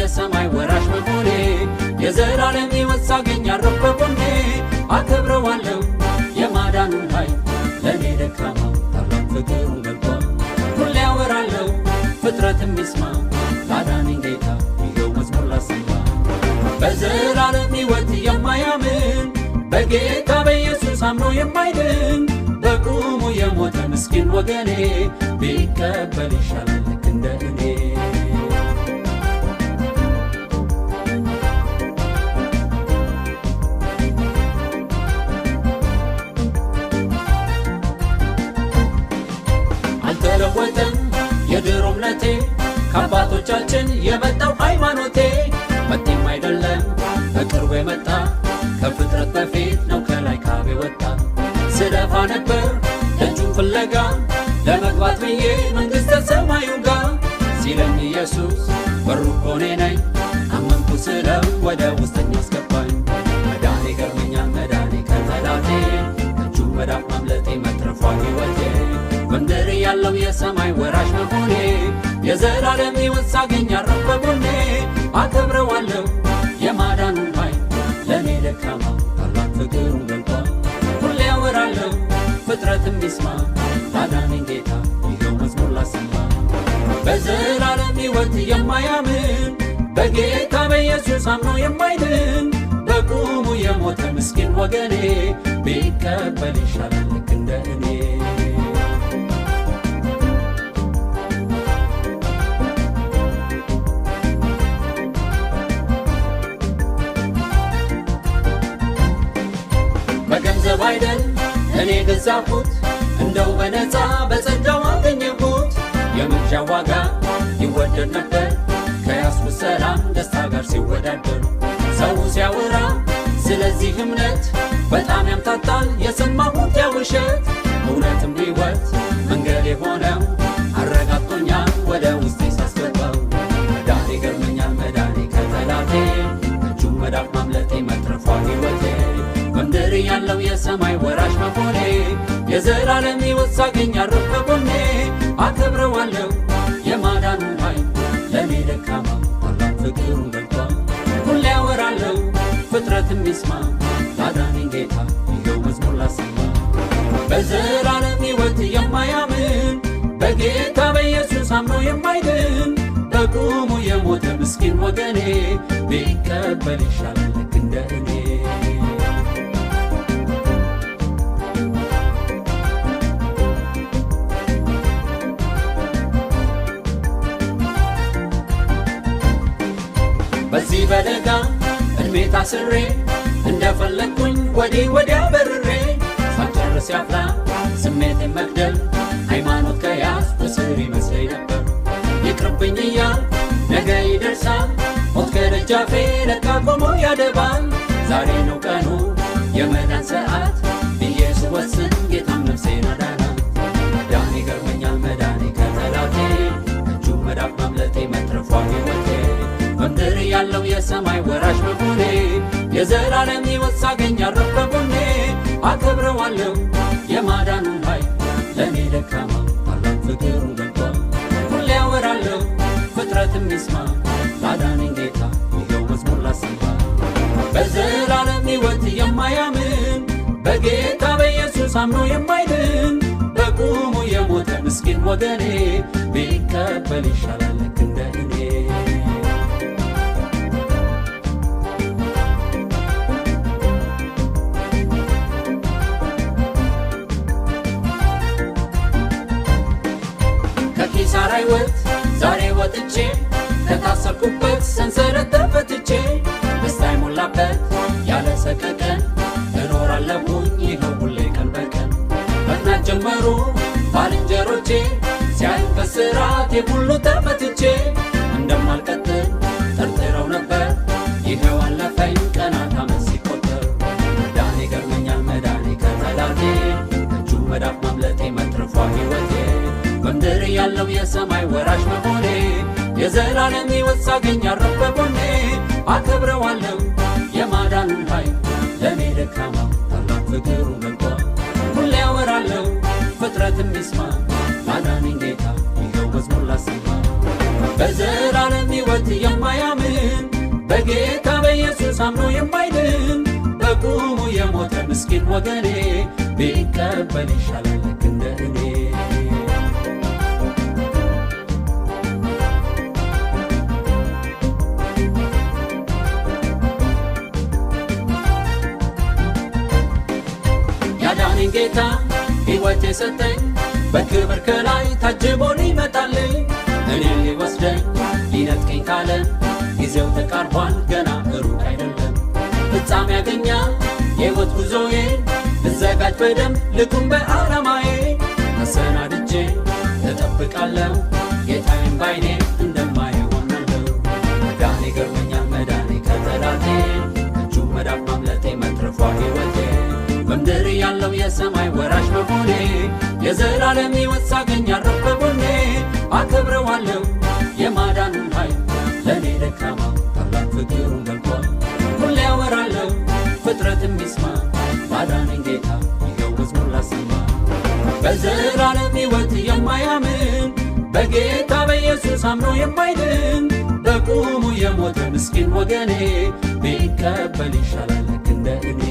የሰማይ ወራሽ መሆኔ የዘላለም ሕይወት ሳገኝ አረፍ በጎኔ አከብረዋለሁ የማዳኑን ኃይል ለእኔ ደካማው ታላቅ ፍቅሩን ገልጧል። ሁሌ አወራለሁ ፍጥረትም ይስማ ላዳነኝ ጌታ ይኸው መዝሙር ላሰማ። በዘላለም ሕይወት የማያምን በጌታ በኢየሱስ አምኖ የማይድን በቁሙ የሞተ ምስኪን ወገኔ ቢቀበል ይሻላል ልክ እንደ እኔ። አልተለወጠም የድሮ እምነቴ ከአባቶቻችን የመጣው ሃይማኖቴ መጤም አይደለም በቅርቡ የመጣ ከፍጥረት በፊት ነው ከላይ ካብ የወጣ። ስለፋ ነበር ደጁን ፍለጋ ለመግባት ብዬ መንግሥተ ሰማዩ ጋር ሲለኝ ኢየሱስ በሩ እኮ እኔ ነኝ አመንኩ ስለው ወደ ውስጠኛ አስገባኝ። መዳኔ ገርመኛል መዳኔ ከጠላቴ ከእጁ መዳፍ ማምለጤ መትረፏ ሕይወቴ በምድር ያለው የሰማይ ወራሽ መሆኔ የዘላለም ሕይወት ሳገኝ አረፍ በጎኔ አከብረዋለሁ የማዳኑን ኃይል ለእኔ ደካማ ታላቅ ፍቅሩን ገልጧል። ሁሌ አወራለሁ ፍጥረትም ይስማ ላዳነኝ ጌታ ይኸው መዝሙር ላሰማ። በዘላለም ሕይወት የማያምን በጌታ በኢየሱስ አምኖ የማይድን በቁሙ የሞተ ምስኪን ወገኔ ቢቀበል ይሻላል ልክ እንደ እኔ። በገንዘብ አይደል እኔ ገዛሁት እንደው በነፃ በጸጋው አገኘሁት። የመግዣ ዋጋ ይወደድ ነበር ከያዝኩት ሰላም ደስታ ጋር ሲወዳደር። ሰው ሲያወራ ስለዚህ እምነት በጣም ያምታታል የሰማሁት ያውሸት። እውነትም ሕይወት መንገድ የሆነው አረጋግጦኛል ወደ ውስጤ ሳስገባው። መዳኔ ገርመኛል መዳኔ ከጠላቴ ከእጁ መዳፍ ማምለጤ መትረፏ ሕይወቴ በምድር ያለው የሰማይ ወራሽ መሆኔ የዘላለም ሕይወት ሳገኝ አረፍ በጎኔ አከብረዋለሁ የማዳኑን ኃይል ለእኔ ደካማ ታላቅ ፍቅሩን ገልጧል። ሁሌ አወራለሁ ፍጥረትም ይስማ ላዳነኝ ጌታ ይኸው መዝሙር ላሰማ። በዘላለም ሕይወት የማያምን በጌታ በኢየሱስ አምኖ የማይድን በቁሙ የሞተ ምስኪን ወገኔ ቢቀበል ይሻላል ልክ እንደ እኔ። በዚህ በለጋ እድሜ ታስሬ እንደፈለግኩኝ ወዲህ ወዲያ በርሬ ሳልጨርስ ያፍላ ስሜቴን መግደል ሃይማኖት ከያዝኩ እስር ይመስለኝ ነበር። ይቅርብኝ እያልኩ ነገ ይደርሳል ሞት ከደጃፌ ለካ ቆሞ ያደባል። ዛሬ ነው ቀኑ የመዳን ሰዓት ብዬ ስወስን ጌታም ነፍሴን አዳናት። መዳኔ ገርመኛል መዳኔ ከጠላቴ ከእጁ መዳፍ ማምለጤ መትረፏ ሕይወቴ በምድር ያለው የሰማይ ወራሽ መሆኔ የዘላለም ሕይወት ሳገኝ አረፍ በጎኔ አከብረዋለሁ የማዳኑን ኃይል ለእኔ ደካማ ታላቅ ፍቅሩን ገልጧል። ሁሌ አወራለሁ ፍጥረትም ይስማ ላዳነኝ ጌታ ይኸው መዝሙር ላሰማ። በዘላለም ሕይወት የማያምን በጌታ በኢየሱስ አምኖ የማይድን በቁሙ የሞተ ምስኪን ወገኔ ቢቀበል ይሻላል ልክ እንደ እኔ። ከኪሳራ ሕይወት ዛሬ ወጥቼ ከታሰርኩበት ሰንሰለት ተፈትቼ ደስታ የሞላበት ያለ ሰቀቀን እኖራለሁኝ ይኸው ሁሌ ቀን በቀን። መቅናት ጀመሩ ባልንጀሮቼ ሲያዩኝ ከስራቴ ሁሉ ተፈትቼ እንደማልቀጥል ጠርጥረው ነበር ይኸው አለፈኝ ቀናት ዓመት ሲቆጠር። መዳኔ ገርመኛል መዳኔ ከጠላቴ ከእጁ መዳፍ ማምለጤ መትረፏ ሕይወቴ በምድር ያለው የሰማይ ወራሽ መሆኔ የዘላለም ሕይወት ሳገኝ አረፍ በጎኔ አከብረዋለሁ የማዳኑን ኃይል ለእኔ ደካማ ታላቅ ፍቅሩን ገልጧል። ሁሌ አወራለሁ ፍጥረትም ይስማ ላዳነኝ ጌታ ይኸው መዝሙር ላሰማ። በዘላለም ሕይወት የማያምን አምኖ የማይድን፣ በቁሙ የሞተ ምስኪን ወገኔ ቢቀበል ይሻላል ልክ እንደ እኔ። ያዳነኝ ጌታ ሕይወት የሰጠኝ በክብር ከላይ ታጅቦ ሊመጣልኝ፣ እኔን ሊወስደኝ ሊነጥቀኝ ካለ ጊዜው ተቃርቧል፣ ገና ሩቅ አይደለም። ፍጻሜ ያገኛል የሕይወት ጉዞዬ፣ ልዘጋጅ በደንብ ልቁም በዓላማዬ። ተሰናድቼ እጠብቃለሁ፣ ጌታዬን ባይኔ እንደማየው አምናለሁ። መዳኔ ገርሞኛል፣ መዳኔ ከጠላቴ፣ ከእጁ መዳፍ ማምለጤ፣ መትረፏ ሕይወቴ፣ በምድር ያለው የሰማይ ወራሽ መሆኔ፣ የዘላለም ሕይወት ሳገኝ አረፍ በጎኔ። አከብረዋለሁ የማዳኑን ኃይል፣ ለእኔ ደካማው ታላቅ ፍቅሩን ገልጧል። ሁሌ ያወራለሁ ፍጥረት የሚስማ፣ ባዳነኝ ጌታ ይኸው መዝሙር ላሰማ። በዘላለም ሕይወት የማያምን፣ በጌታ በኢየሱስ አምኖ የማይድን፣ በቁሙ የሞተ ምስኪን ወገኔ ቢቀበል ይሻላል ልክ እንደ እኔ።